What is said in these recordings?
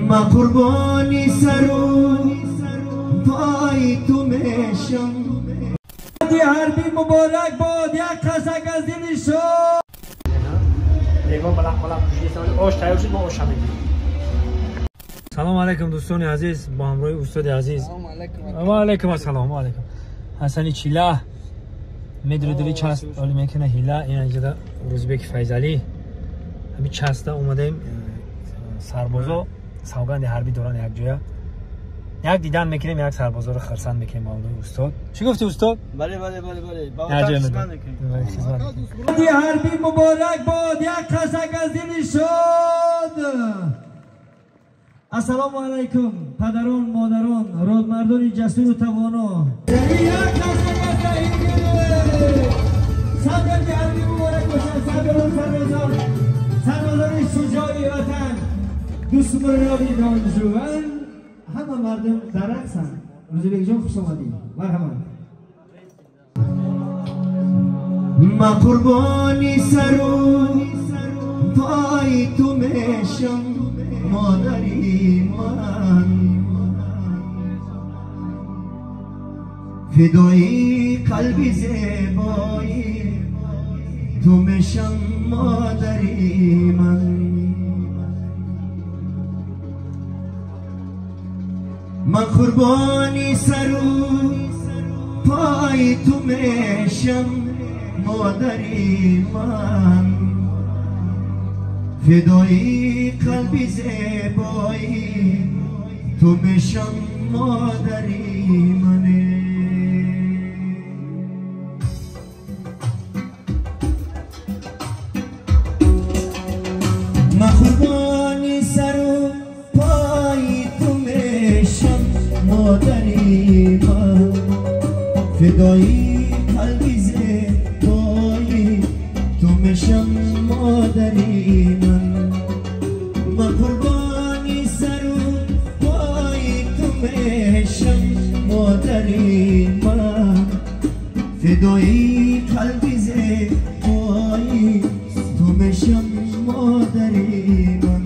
Ма қурбони сару пои ту мешам. Ҳарбӣ муборак бод, як қасак аз дили шод. Нигоҳ малақ малақ ош тайёр шуд, мо ош мегирем. Салом алайкум, дӯстони азиз, бо ҳамроҳи устоди азиз. Ва алайкум ассалом, ва алайкум. Ҳасани Чила медри дили част оли мекина ҳила ин инҷода Рӯзбеки Файзалӣ. Ҳамин часта омадем, сарбозо савганди ҳарбӣ доранд якҷоя. Як дидан мекунем, як сарбозоро хурсанд мекунем бо ҳамроҳи устод. Чӣ гуфти устод? Бале, бале, бале, бале. Ба ватан хизмат мекунем. Ҳарбӣ муборак бод, як қасак аз дили шод. Ассалому алайкум, падарон, модарон, родмардони ҷасуру тавоно. Як қасак аз савганди ҳарбӣ муборак бошад, сарбарон, сарбозон, сарбозони шуҷои ватан, дӯстмуроди донжуван, ҳама мардум дар рақсанд. Рӯзибекҷон, хуш омадӣ, марҳамат. Ма қурбони сару пои ту мешам, модари ман. Фидои қалби зебои ту мешам, модари ман. Ман қурбони сару пои ту мешам, модари ман. Фидои қалби зебои ту мешам, модари ман. Ман қурбони сару пои ту мешам, модари ман. Фидои қалби зебои ту мешам, модари ман. Ман қурбони сару пои ту мешам, модари ман. Фидои қалби зебои ту мешам, модари ман.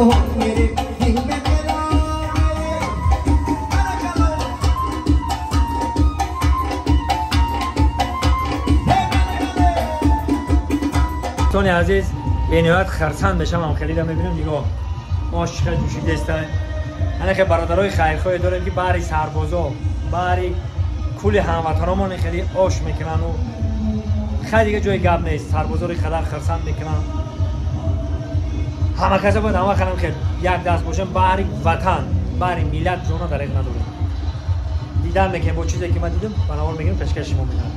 मेरे दिल में करार دوستان عزیز бениҳоят хурсанд мешавам хелида мебинам нигоҳ ош чӣ қадр ҷӯшидаистанд. Ана хе бародарои хайрхоҳе дорем ки баҳри сарбозо, баҳри кули ҳамватаномон хеле ош мекунану хеле дига ҷои гап нест. Сарбозоро қадар хурсанд мекунанд. Ҳама каса бояд ҳама хелам хел як даст бошем баҳри ватан, баҳри миллат ҷона дареғ надорем. Дидан мекунем бо чизе ки ман дидам, ба навор мегирам пешкаши шумо мекунам.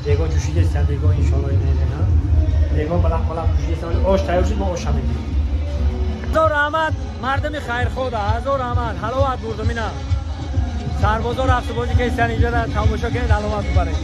Дегоҳ ҷӯшидаистанд, дегоҳ иншоалло инна дегоҳ балақ балақ ҷӯшидаистанд. Ош тайёр шуд, мо ош ҳам мегирем. Ҳазор раҳмат мардами хайрхоҳ, ҳазор раҳмат. Ҳаловат бурдум ина. Сарбозо рафту бозӣ кестан инҷо тамошо кунед, ҳаловат бибаред.